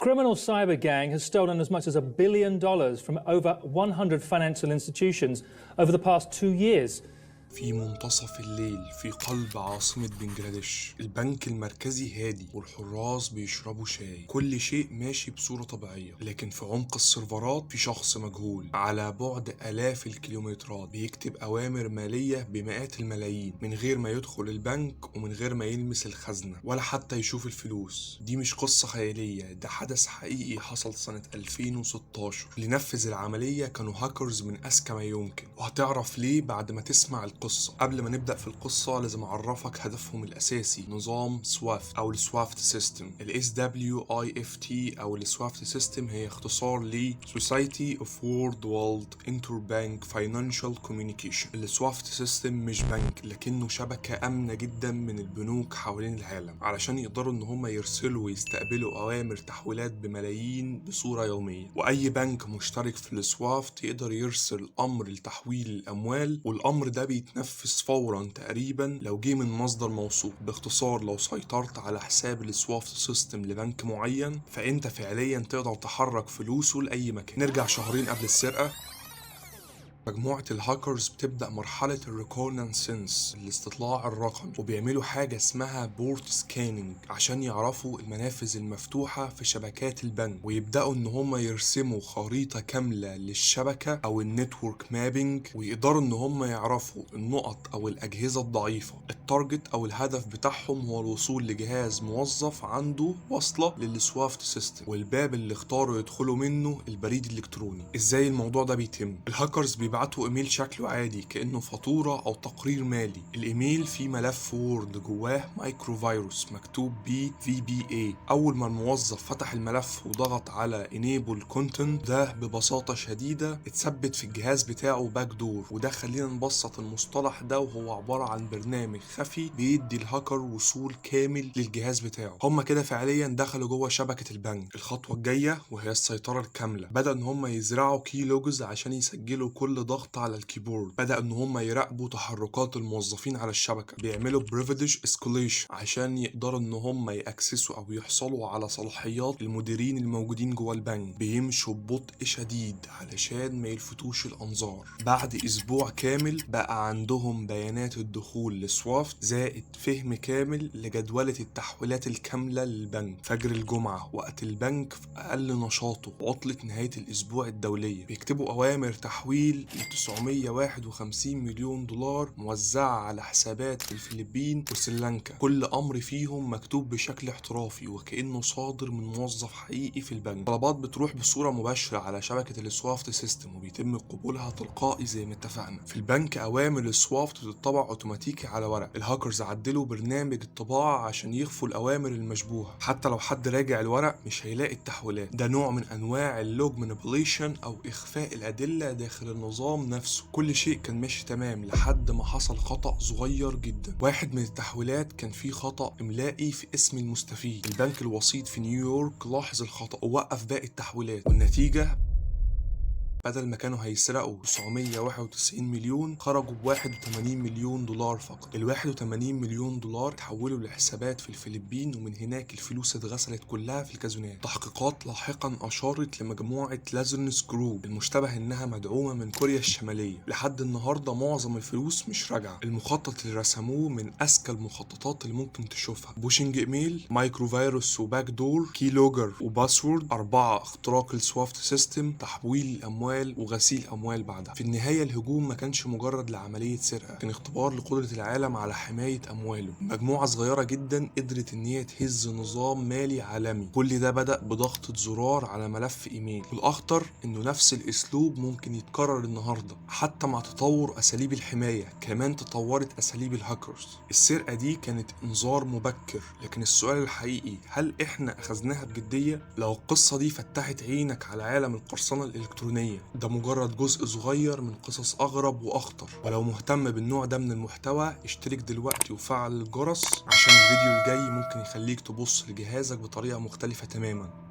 Criminal cyber gang has stolen as much as $1 billion from over 100 financial institutions over the past 2 years. في منتصف الليل في قلب عاصمة بنجلاديش، البنك المركزي هادي والحراس بيشربوا شاي، كل شيء ماشي بصورة طبيعية. لكن في عمق السيرفرات في شخص مجهول على بعد آلاف الكيلومترات بيكتب أوامر مالية بمئات الملايين من غير ما يدخل البنك ومن غير ما يلمس الخزنة ولا حتى يشوف الفلوس. دي مش قصة خيالية، ده حدث حقيقي حصل سنة 2016. اللي نفذ العملية كانوا هاكرز من أذكى ما يمكن، وهتعرف ليه بعد ما تسمع القصة. قبل ما نبدأ في القصة لازم أعرفك هدفهم الأساسي، نظام SWIFT أو ال SWIFT system. ال SWIFT أو ال SWIFT system هي اختصار ل Society of World Wide Interbank Financial Communication. ال SWIFT system مش بنك، لكنه شبكة آمنة جدا من البنوك حوالين العالم علشان يقدروا إن هم يرسلوا ويستقبلوا أوامر تحويلات بملايين بصورة يومية. وأي بنك مشترك في ال SWIFT يقدر يرسل أمر لتحويل الأموال، والأمر ده بيتنفذ فورا تقريبا لو جه من مصدر موثوق. باختصار، لو سيطرت على حساب ال SWIFT system لبنك معين فأنت فعليا تقدر تحرك فلوسه لأي مكان. نرجع شهرين قبل السرقة، مجموعة الهاكرز بتبدأ مرحلة ال reconnaissance، الاستطلاع الرقمي، وبيعملوا حاجة اسمها port scanning عشان يعرفوا المنافذ المفتوحة في شبكات البنك، ويبدأوا ان هم يرسموا خريطة كاملة للشبكة او ال network mapping، ويقدروا ان هم يعرفوا النقط او الأجهزة الضعيفة. ال target او الهدف بتاعهم هو الوصول لجهاز موظف عنده وصلة لل SWIFT system، والباب اللي اختاروا يدخلوا منه البريد الالكتروني. ازاي الموضوع ده بيتم؟ الهاكرز بيبعتوا ايميل شكله عادي كانه فاتوره او تقرير مالي. الايميل فيه ملف Word جواه micro virus مكتوب بيه VBA. اول ما الموظف فتح الملف وضغط على enable content، ده ببساطه شديده اتثبت في الجهاز بتاعه backdoor. وده خلينا نبسط المصطلح ده، وهو عباره عن برنامج خفي بيدي الهاكر وصول كامل للجهاز بتاعه. هما كده فعليا دخلوا جوه شبكه البنك. الخطوه الجايه وهي السيطره الكامله، بدا ان هما يزرعوا keyloggers عشان يسجلوا كل ضغط على ال keyboard. بدا ان هما يراقبوا تحركات الموظفين على الشبكه. بيعملوا privilege escalation عشان يقدروا ان هما ي access وا او يحصلوا على صلاحيات المديرين الموجودين جوه البنك. بيمشوا ببطء شديد علشان ما يلفتوش الانظار. بعد اسبوع كامل بقى عندهم بيانات الدخول ل SWIFT زائد فهم كامل لجدولة التحويلات الكاملة للبنك. فجر الجمعة، وقت البنك في أقل نشاطه، عطلة نهاية الأسبوع الدولية، بيكتبوا أوامر تحويل ل 951 مليون دولار موزعة على حسابات في الفلبين وسريلانكا. كل أمر فيهم مكتوب بشكل احترافي وكأنه صادر من موظف حقيقي في البنك. طلبات بتروح بصورة مباشرة على شبكة ال SWIFT system وبيتم قبولها تلقائي زي ما اتفقنا. في البنك أوامر ال SWIFT بتطبع اوتوماتيكي على ورق. الهاكرز عدلوا برنامج الطباعة عشان يخفوا الأوامر المشبوهة، حتى لو حد راجع الورق مش هيلاقي التحويلات. ده نوع من أنواع ال log manipulation أو إخفاء الأدلة داخل النظام نفسه. كل شيء كان ماشي تمام لحد ما حصل خطأ صغير جدا. واحد من التحويلات كان فيه خطأ إملائي في اسم المستفيد. البنك الوسيط في نيويورك لاحظ الخطأ ووقف باقي التحويلات، والنتيجة بدل ما كانوا هيسرقوا 991 مليون خرجوا ب 81 مليون دولار فقط. ال 81 مليون دولار تحولوا لحسابات في الفلبين، ومن هناك الفلوس اتغسلت كلها في الكازينوهات. تحقيقات لاحقا اشارت لمجموعة Lazarus Group المشتبه انها مدعومة من كوريا الشمالية. لحد النهاردة معظم الفلوس مش راجعة. المخطط اللي رسموه من اذكى المخططات اللي ممكن تشوفها: phishing email، micro virus و backdoor، keylogger و password، أربعة اختراق ال SWIFT system، تحويل الأموال وغسيل أموال بعدها. في النهاية الهجوم ما كانش مجرد لعملية سرقة، كان اختبار لقدرة العالم على حماية أمواله. مجموعة صغيرة جدا قدرت إن هي تهز نظام مالي عالمي. كل ده بدأ بضغطة زرار على ملف إيميل. والأخطر إنه نفس الأسلوب ممكن يتكرر النهاردة، حتى مع تطور أساليب الحماية كمان تطورت أساليب الهاكرز. السرقة دي كانت إنذار مبكر، لكن السؤال الحقيقي: هل إحنا أخذناها بجدية؟ لو القصة دي فتحت عينك على عالم القرصنة الإلكترونية، ده مجرد جزء صغير من قصص أغرب وأخطر. ولو مهتم بالنوع ده من المحتوى، اشترك دلوقتي وفعل الجرس عشان الفيديو الجاي ممكن يخليك تبص لجهازك بطريقة مختلفة تماما.